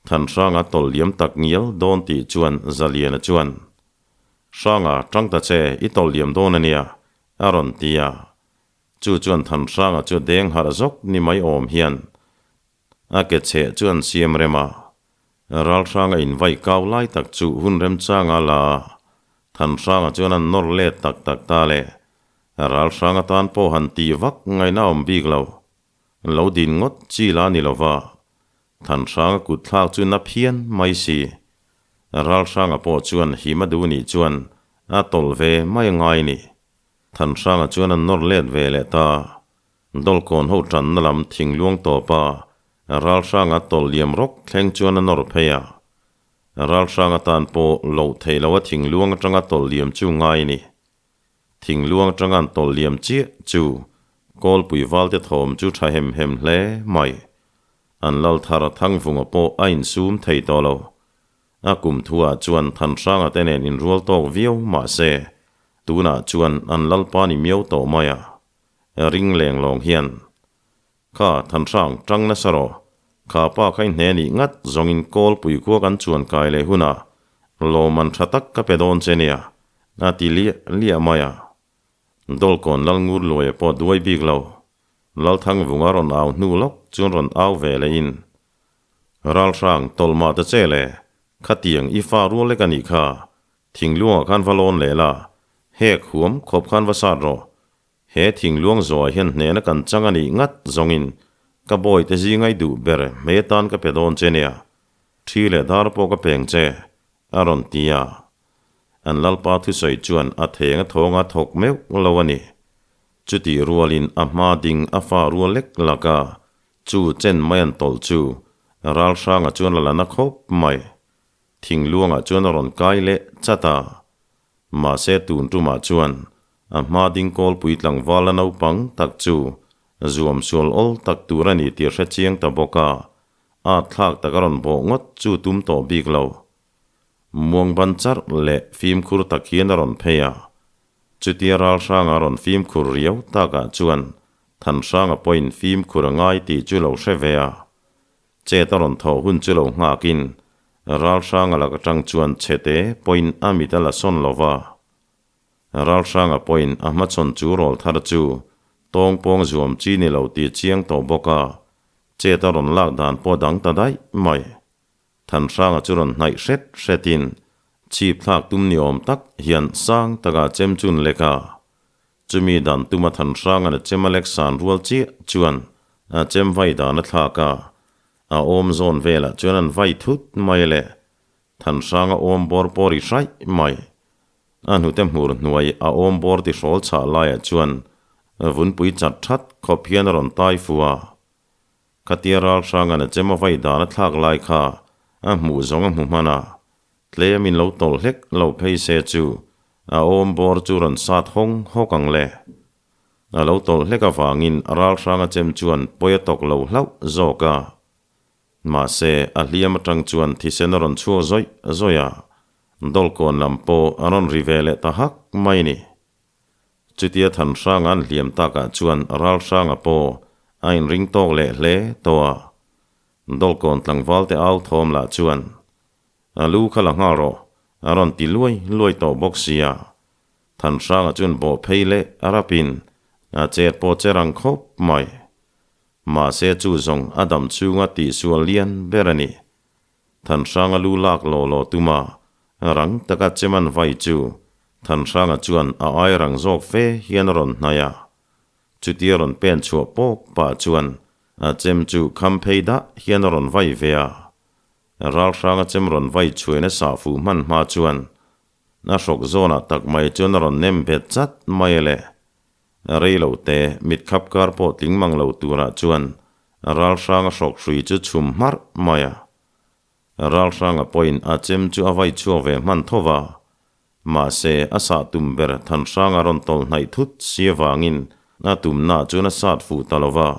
Thanhranga tawlh liam tak ngial dawn tih chuan Zaliana chuan, Hranga, tang ta che, i tawlh liam dawn a nia, a rawn ti a. Chu chuan Thanhranga chu deng harh zawk ni mai awm hian A ke chheh chu an siam rem a, Ralhranga invai kau lai tak chu hun remchanga la a, Thanhranga chuan an nawr let tak tak ta le. Ralhranga tan pawh han tih vak ngaihna awm bik lo. Lo din ngawt chi la ni lova, Thanhranga kut thlak chu na phian mai si. Ralhranga pawh chuan him a duh nih chuan a tawlh ve mai a ngai ni. Thanhranga chuan an nawr let ve leh ta. Dawlkawn ho tanna lam thingluang tawpa Ralhranga tawlh liam rawk thleng chuan a nawr phei a. Ralhranga tan pawh loh theih loha thingluang atanga tawlh liam chu ngai a ni. Thingluang atanga an tawlh liam chiah chu Kawlpui valte thawm chu tha hem hem hle mai. An lal thar Thangvunga pawh a insum thei tawh lo. A kum thuah chuan Thanhranga te nen inrual tawk viau mah se, tunah chuan an lalpa ni miau tawh mai a. Ring leng lawng hian, Kha Thanhrang tang nasa rawh, kha pa kha i hne nih ngat zawngin kawlpui khua kan chuan kai leh hunah lawmman tha tak ka pe dawn che nia, a ti liah liah mai a. Dawlkawn Lalngur Luaia pawh duai bik lo, Lalthangvunga rawn au hnu lawk chuan rawn au ve lehin, Ralhrang, tawlhmah ta che le, khatiang i fa rual lek a nih kha, Thingluangah khan va lawn leh la, hek huam khawp khan va sat rawh. He thingluang zawhah hian hnehna kan chang a nih ngat zawngin ka bawite zingai duh ber hmei atan ka pe dawn che nia, thi leh dar pawh ka peng che, a rawn ti a. An Lalpa thusawi chuan a theng a thawnga thawk meuh lo a ni. Chutih rualin a hma ding a fa rual lek lak a, chu chen mai an tawlh chu Ralhranga chuan a la na khawp mai. Thingluangah chuan a rawn kai leh chat a, mahse tun tumah chuan a hma ding kawlpui tlangval a naupang tak chu zuam sual awl tak tur a ni tih hre chiang ta bawk a, at thlak tak a rawn bawh ngawt chu tum tawh bik lo. Muang ban charh leh fimkhur tak hian a rawn phei a, chutia Ralhranga rawn fimkhur riau takah chuan Thanhranga pawhin fimkhur a ngai tih chu lo hre ve a, Chet a rawn thawh hun chu lo nghakin Ralhranga lak atang chuan chhete pawhin a mit a la sawn lo va. Ralhranga pawhin a hmachhawn chu rawl thar chu tawng pawng zuam chi ni lo tih chiang tawh bawk a, chet a rawn lak dan pawh dang ta daih mai. Thanhranga chu rawn hnaih hret hretin chhip thlak tum ni awm tak hian sang takah chem chun lek a. Chumi dan tuma Thanhranga'n a chem a lek san rual chiah chuan a chem vai dan a thlak a, a awm zawn velah chuan an vai thut mai le. Thanhranga awm bawr pawh ri hraih mai. A hnute hmur hnuai a awm bawr ti hrawl chhah laiah chuan vunpui chat that khawp hian a rawn tai fu a. Khatia Ralhranga'n a chem a vai dan a thlak lai kha a hmuh zawng a hmu hman a, Tlem in lo tawlh hlek lo phei se chu a awm bawr chu rawn sat hawng hawk ang le. A lo tawlh hlek avangin ralhranga chem chuan pawi a tawk lo hlauh zawk a. Mahse, a hliam atang chuan thisen a rawn chhuak zawih zawih a, dawlkawn lam pawh a rawn ri ve leh ta hak mai ni. Chutia Thanhranga an hliam takah chuan ralhranga pawh a inring tawk leh hle tawh a. Dawlkawn tlangvalte au thawm lah chuan, A lu kha la nghal rawh, a rawn ti luai luai tawh bawk sia. Thanhranga chuan bawh phei leh a rapin a chet pawh che rang khawp mai. Mahse chu zawng a dam chhunga tihsual lian ber a ni. Thanhranga lu lak law law tuma rang taka cheman vai chu Thanhranga chuan a ai rang zawk fe hian a rawn hnaih a. Chutia rawn pen chhuah pawk pah chuan a chem chu kham phei dah hian a rawn vai ve a. Ralhranga chem rawn vai chhuaina sah fuh hman hma chuan a hrawk zawnah tak mai chuan a rawn nem bet chat mai a le. Rei lo te, mit khap kar pawh tling mang lo turah chuan Ralhranga hrawk hrui chu chhum hmarh mai a. Ralhranga pawhin a chem chu a vai chhuak ve hman tho va. Mahse, a sah tum ber Thanhranga rawn tawlh hnaih thut si avangin a tumnaah chuan a sat fuh ta lo va.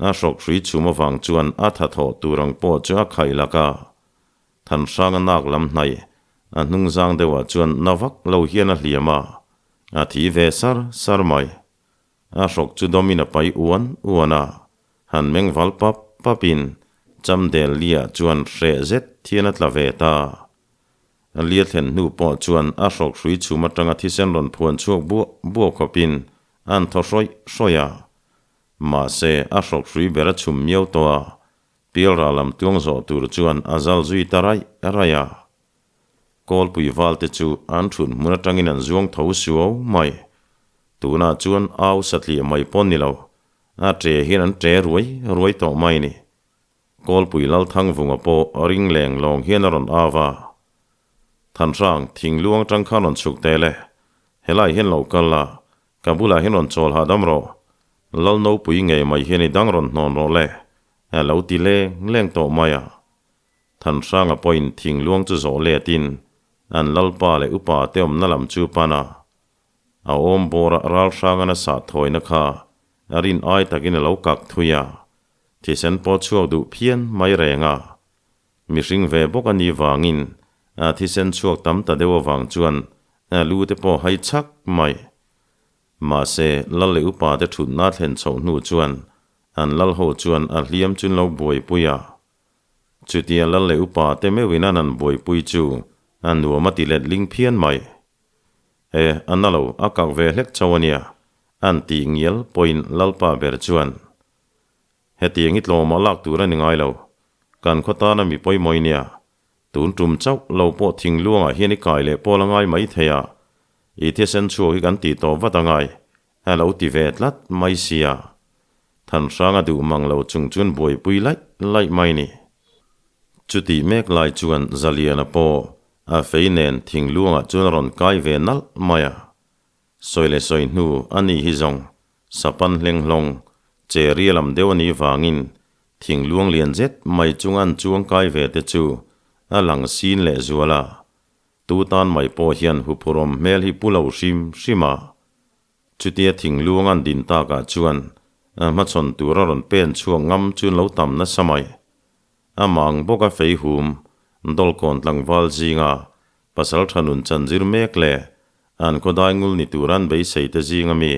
A hrawk hrui chhum avang chuan a tha thawh tur ang pawh chu a khaih lak a. Thanhranga nak lam hnaih a hnungzang deuhah chuan na vak lo hian a hliam a, a thi ve sar sar mai. A hrawk chu dawmin a pai uan uan a, han meng val pap papin Chamdel Lia chuan hreh zet hian a tla ve ta. Lia thlen hnu pawh chuan a hrawk hrui chhum atanga thisen rawn phuan chhuak buah buah khawpin an thaw hrawih hrawih a. Mahse, a hrawk hrui ber a chhum miau tawh a, Pialra lam tuang zawh tur chuan a zal zui ta raih raih a. Kawlpui valte chu an thut hmun atangin an zuang tho suau mai. Tunah chuan au satliah mai pawh ni lo, a ṭe hian an ṭe ruai ruai tawh mai ni. Kawlpui Lalthangvunga pawh ring leng lawng hian a rawn au a. Thanhrang, thingluang atang khan rawn chhuk teh le. Helai hian lo kal la, ka bulah hian rawn chawl hahdam rawh. Lalnopui ngei mai hian i dang rawn hnawn rawh le. A lo ti leng leng tawh mai a. Thanhranga pawhin thingluang chu zawh letin an lalpa leh upa te awmna lam chu pan a. A awm bawra ralhrangan a sah thawina kha a rin ai takin a lo kak thui a, thisen pawh chhuak duh phian mai reng a. Mihring ve bawk a nih vangin a thisen chhuak tam ta deuh avang chuan a lu te pawh hai chak mai. Mahse, lal leh upa te thutna thlen chhoh hnu chuan an lal ho chuan a hliam chun lo buaipui a. Chutia lal leh upa te meuhin an an buaipui chu a nuam a ti let ling phian mai. E, a na lo, a kak ve hlek chauh a nia, an tih ngial pawhin lalpa ber chuan, Hetiang i tlawmah lak tur a ni ngai lo. Kan khaw tana mi pawimawh i nia. Tun tum chauh lo pawh thingluangah hian i kai leh pawl a ngai mai thei a. I thisen chhuak hi kan tih tawh vat a ngai, a lo ti ve tlat mai sia. Thanhranga duh mang lo chung chuan buaipui laih laih mai ni. Chutih mek lai chuan Zaliana pawh a fei nen thingluangah chuan a rawn kai ve nalh mai a. Sawi leh sawi hnu a ni hi zawng Sapan hlenghlawng che ria lam deuh a nih vangin thingluang lian zet mai chunga an chuang kai ve te chu a lang sin leh zual a. Tu tan mai pawh hian huphurawm hmel hi pu lo hrim hrim a. Chutia thingluang an din takah chuan a hmachhawn tur a rawn pen chhuak ngam chu an lo tam nasa mai. Amah ang bawka fei hum dawlkawn tlangval zinga pasal tha nun chanzir mek leh An khawdai ngul ni tur an beisei te zing a mi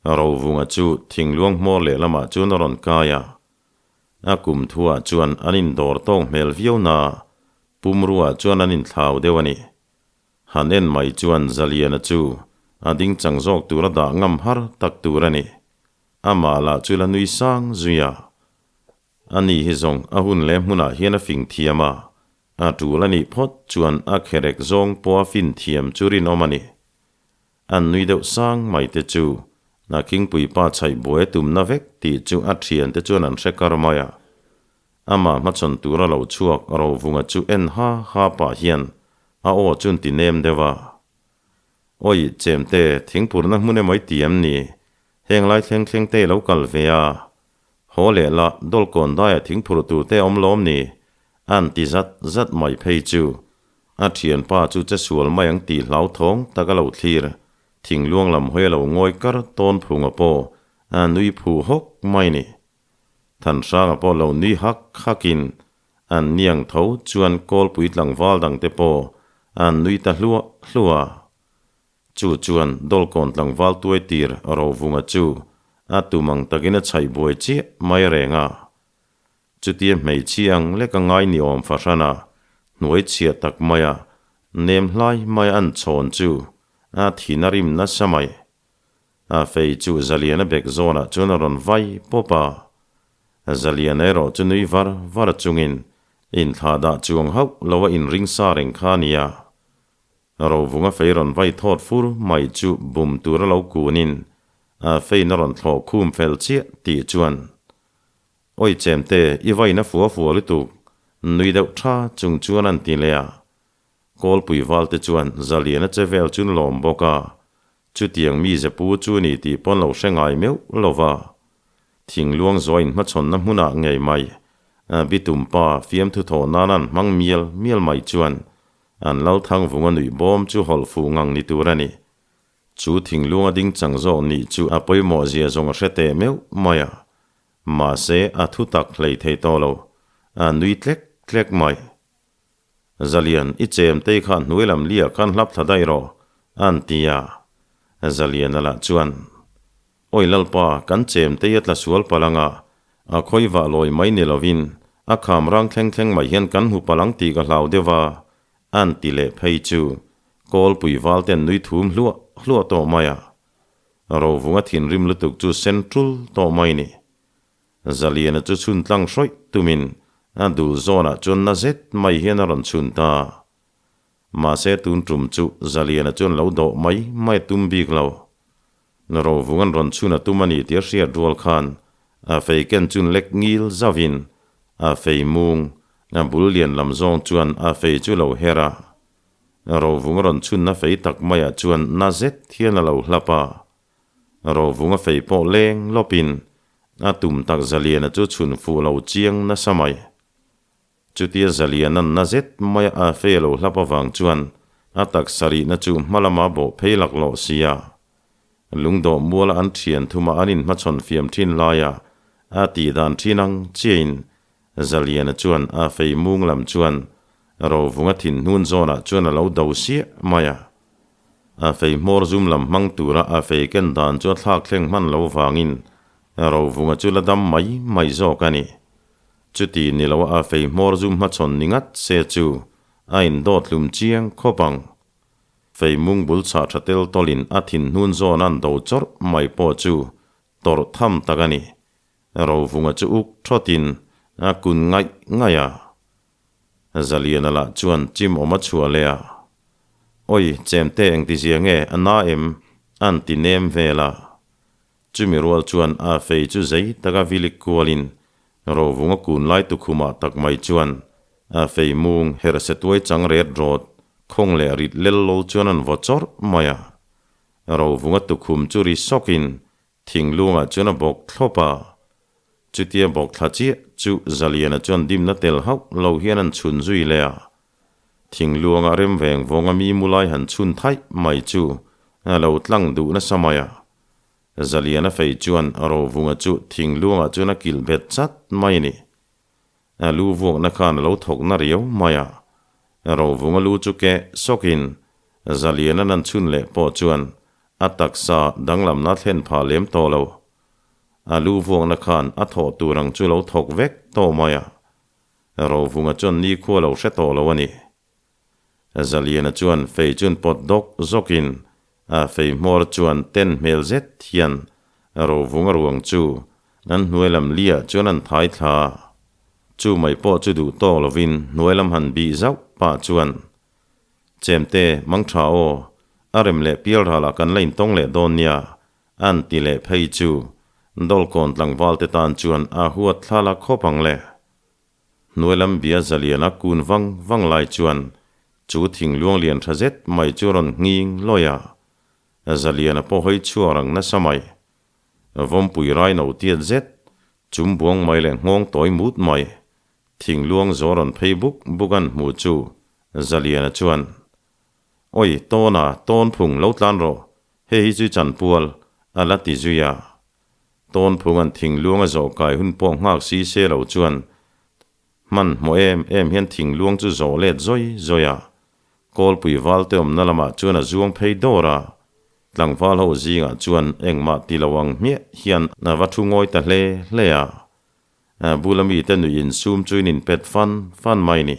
Rovunga chu thingluang hmawr lehlamah chuan a rawn kai a. A kum thuah chuan an indawr tawk hmel viau na, pumruah chuan an inthlau deuh a ni. Han en mai chuan Zaliana chu a ding chang zawk tur a dah ngam har tak tur a ni. Amah lah chu la nui sang zui a. Ani hi zawng a hun leh hmunah hian a fing thiam a, A tul a nih phawt chuan a kherek zawng pawh a fin thiam chu rinawm a ni. An nui deuh sang mai te chu na khingpui pa chhaih buai a tumna vek tih chu a thian te chuan an hre kar mai a. Amah hmachhawn tura lo chhuak Rovunga chu en ha ha pah hian a aw chun ti nem deuh a. Awi chemte thingpurna hmun emaw i ti em ni? Heng lai thleng thleng te i lo kal ve a, Haw leh la, dawlkawn daia thingphur tur te awm lawm ni? An ti zat zat mai phei chu. A thianpa chu che sual mai ang tih hlauthawng tak a lo thlir. Thingluang lam hawi a lo ngawi kar tawn phunga pawh a nui phu hawk mai ni. Thanhranga pawh lo nui hak hakin an niang tho chuan kawlpui tlangval dangte pawh an nui ta hluah hluah a. Chu chuan Dawlkawn tlangval tuai tir Rovunga chu a tum ang takin a chhaih buai chiah mai reng a. Chutia hmeichhia ang lek a ngai ni awm fahran a, hnuai chhiah tak mai a, nem hlai mai a an chhawn chu a thin a rim nasa mai. A fei chu Zaliana bek zawnah chuan a rawn vai pawp a. Zaliana erawh chu nui var var chungin inthlah dah chuang hauh lo a inring sa reng kha a nia. Rovunga fei rawn vai thawt fur mai chu bum tura lo kunin a fein a rawn thlawh khum fel chiah tih chuan Awi chemte, i vain a fua fua lutuk, nui deuh tha chung chuan an ti leh a. Kawlpui valte chuan Zaliana che vel chu lawm bawk a, chutiang mi zepu chu ni tih pawn lo hre ngai meuh lo va. Thingluang zuain hmachhawnna hmunah ngei mai, bitum pa fiamthu thawh nan an hmang mial mial mai chuan an Lalthangvunga nuih bawm chu hawlh fuh ngang ni tur a ni. Chu thingluanga ding chang zawk nih chu a pawimawh zia zawng a hre teh meuh mai a. Mahse, a thu tak hlei thei tawh lo. A nui tlek tlek mai. Zalian, i chem tei kha hnuai lam lia khan hlap thla daih rawh, an ti a. Zaliana lah chuan, Awi Lalpa, kan chem tei a tla sual palh anga, a khawi vah lawi mai ni lovin, a kham rang thleng thleng mai hian kan hmu palh ang tih ka hlau deuh a, an ti leh phei chu. Kawlpui val ten nui thum hluah hluah tawh mai a. Rovunga thinrim lutuk chu sen tul tawh mai ni. Zaliana chu chhun tlang hrawih tumin a dul zawnah chuan na zet mai hian a rawn chhun ta. Mahse tun tum chu Zaliana chuan lo dawh mai mai a tum bik lo. Rovunga'n rawn chhun a tum a ni tih a hriat rual khan a fei ken chun lek ngil zauhin a fei mung a bul lian lam zawng chuan a fei chu lo her a. Rovung a rawn chhunna fei tak maiah chuan na zet hian a lo hlap a. Rovung a fei pawh leng lawpin a tum tak Zaliana chu chhun fuh lo chiang nasa mai. Chutia Zaliana'n na zet maia a fei a lo hlap avang chuan a taksa rihna chu hma lama bawh phei laklawh si a. Lungdawh muala an thian thuma an inhmachhawn fiam thin laia a tih dan thin ang chiahin Zaliana chuan a fei mung lam chuan Rovunga thinhnun zawnah chuan a lo do siah mai a. A fei hmawr zum lam hmang tura a fei ken dan chu a thlak thleng hman lo vangin Rovunga chu la dam mai mai zawk a ni. Chuti ni loa a fei hmawr zum hmachhawn ni ngat se chu a indawt hlum chiang khawp ang. Fei mung bul chhah tha tel tawlin a thinhnun zawn an do chawrh mai pawh chu tawrh tham tak a ni. Rovunga chu uk thawtin a kun ngaih ngaih a. Zaliana lah chuan chim awm a chhuah leh a. Awi, chemte engtizia nge a na em? An ti nem vel a. Chumi rual chuan a fei chu zei taka vilik kualin Rovunga kun lai tukhumah tak mai chuan a fei mung herh se tuai chang ret rawt khawng leh rit lel lol chuan an vaw chawrh mai a. Rovunga tukhum chu ri sawkin Thinglungah chuan a bawk thlawp a, chutia bawk thla chiah chu Zaliana chuan dimna tel hauh lo hian an chhun zui leh a. Thingluangah rem veng vawnga mi mu lai han chhun thaih mai chu a lo tlang duh nasa mai a. Zaliana fei chuan Rovunga chu thingluangah chuan a kilh bet chat mai a ni. A lu vuakna khan a lo thawk na riau mai a. Rovunga lu chu keh sawkin Zaliana nan chhun leh pawh chuan A taksa danglamna thlen phah lem tawh lo. A lu vuakna khan a thawh tur ang chu lo thawk vek tawh mai a. Rovunga chuan nikhua lo hre tawh lo a ni. Zaliana chuan fei chun pawt dawk zawkin a fei hmawr chuan ten hmel zet hian Rovunga ruang chu an hnuai lam liah chuan an thai thla a. Chu mai pawh chu duh tawk lovin hnuai lam han bih zauh pah chuan Chemte, mang tha aw, a rem leh pial ralah kan la intawng leh dawn nia, an ti leh phei chu Dawlkawn tlangval te tan chuan a huat thla la khawp ang le. Hnuailam bia zaliana kun vang vang lai chuan chu thingluang lian tha zet mai chu rawn nghing lawi a, zaliana pawh hawi chhuak rang nasa mai. Vawmpui rai no tiat zet, chum buang mai leh nghawng tawi mut mai, Thingluang zaw rawn phei buk buk an hmu chu Zaliana chuan, Awi, Tawna, tawn phung lo tlan rawh. Hei hi chu chanpual a la ti zui a. Tawnphung an thingluang a zawh kai hun pawh nghak si se lo chuan hmanhmawh em em hian thingluang chu zawh let zawi zawi a. Kawlpui valte awmna lamah chuan a zuang phei dawr a. Tlangval ho zingah chuan engmah ti lo ang hmiah hian a va thu ngawi ta hle hle a. Bula mite nuih insum chu in inpet fan fan mai ni.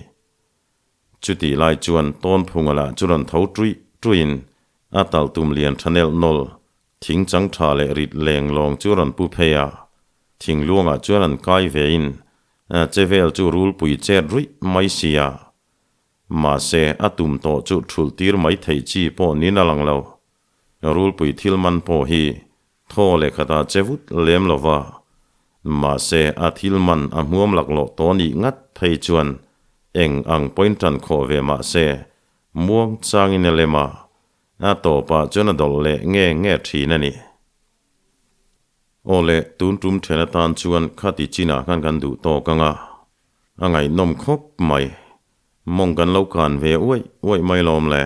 Chutih lai chuan Tawnphunga lah chu rawn tho ṭuih ṭuihin a talh tum lian ṭha nelh nawlh, thing chang ṭha leh rit leng lawng chu rawn pu phei a. Thing luangah chuan an kai vein che vel chu rulpui chet ruih mai si a. Mahse, a tum tawh chu ṭhulh tir mai theih chi pawh niin a lang lo. Rulpui thil man pawh hi thaw leh khatah che vut lem lo va, mahse a thil man a hmuam laklawh tawh nih ngat phei chuan eng ang pawhin tan khawh ve mahse muang changin a lem a, a tawpah chuan a dawlh leh nge nge thin a ni. Aw le, tun tum then atan chuan khati chinah khan kan duh tawk ang a, a ngaihnawm khawp mai. Mawng kan lo kan ve uaih uaih mai lawm le.